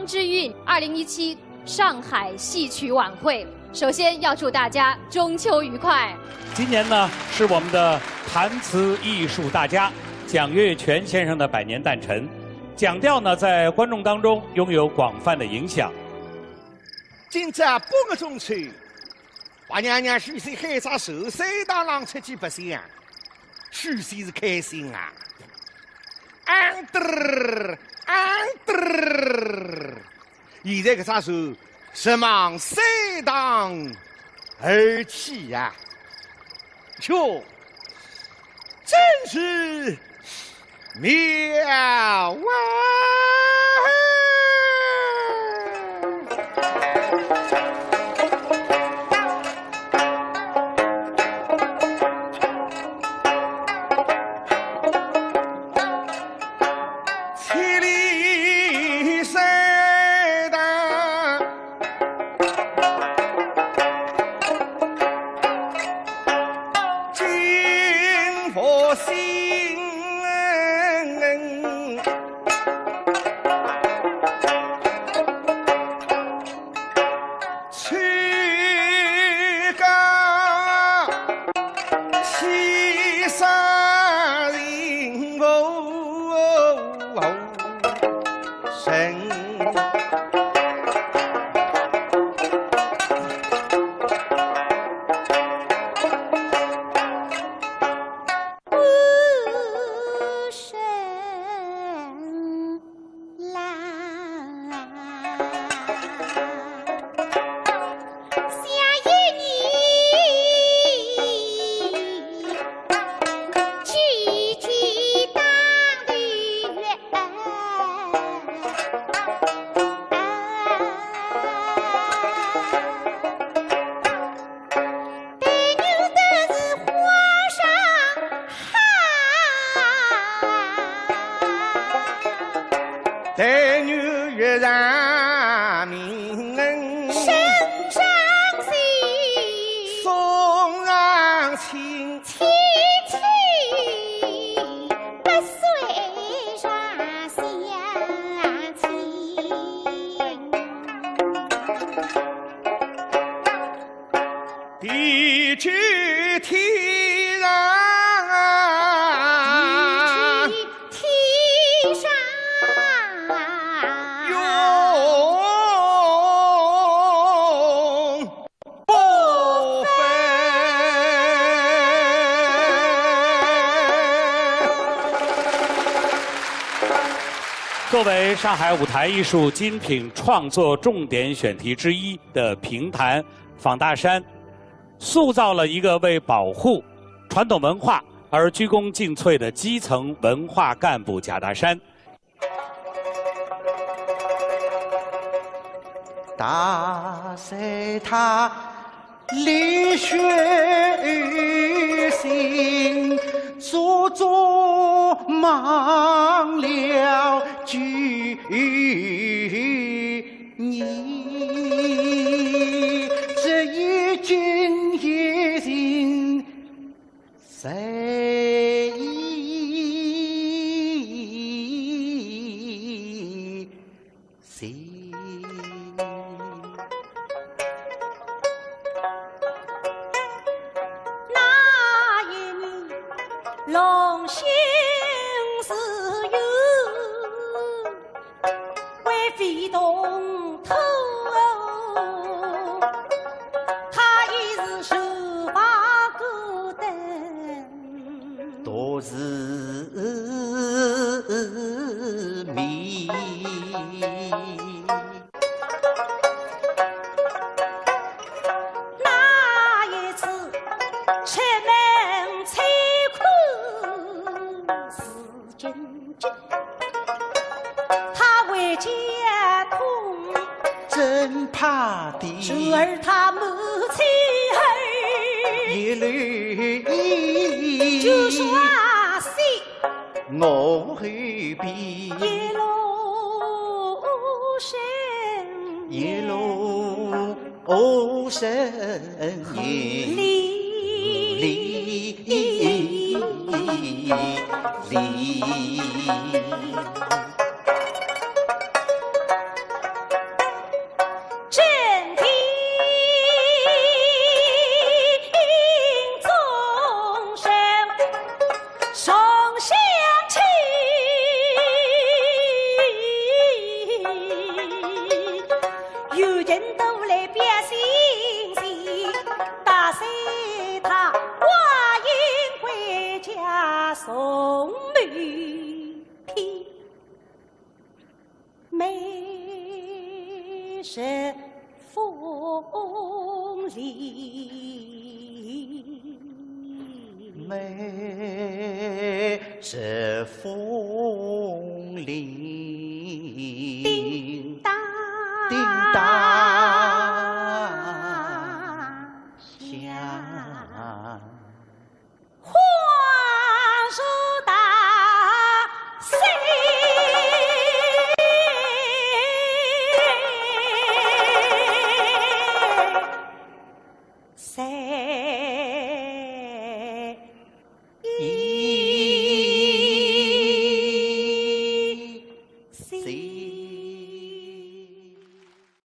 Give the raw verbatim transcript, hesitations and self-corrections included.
之韵二零一七上海戏曲晚会。首先要祝大家中秋愉快。今年呢，是我们的弹词艺术大家蒋月泉先生的百年诞辰。蒋调呢，在观众当中拥有广泛的影响。今朝半个中秋，白娘娘许仙喊只船，山塘浪出去白相，许仙是开心啊！ 安得儿，安得儿。现在搿只船直往山塘而去呀。哟，真是妙啊！ 千里山塘尽佛心。作为上海舞台艺术精品创作重点选题之一的评弹《访大山》，塑造了一个为保护传统文化而鞠躬尽瘁的基层文化干部贾大山。 大山它历史性，足足忙了九年，这一经一行 谁信？那一年，龙兴寺有 为非同途，他也是受罚苦等。都是谜。那一次出门才看是 紧急，他回家痛，真怕的。侄儿他母亲后，一路一，就说啊，死我后边，一路生一路 哦，神灵。从没听，每日风铃。每日风铃。叮当。叮当。响。 花容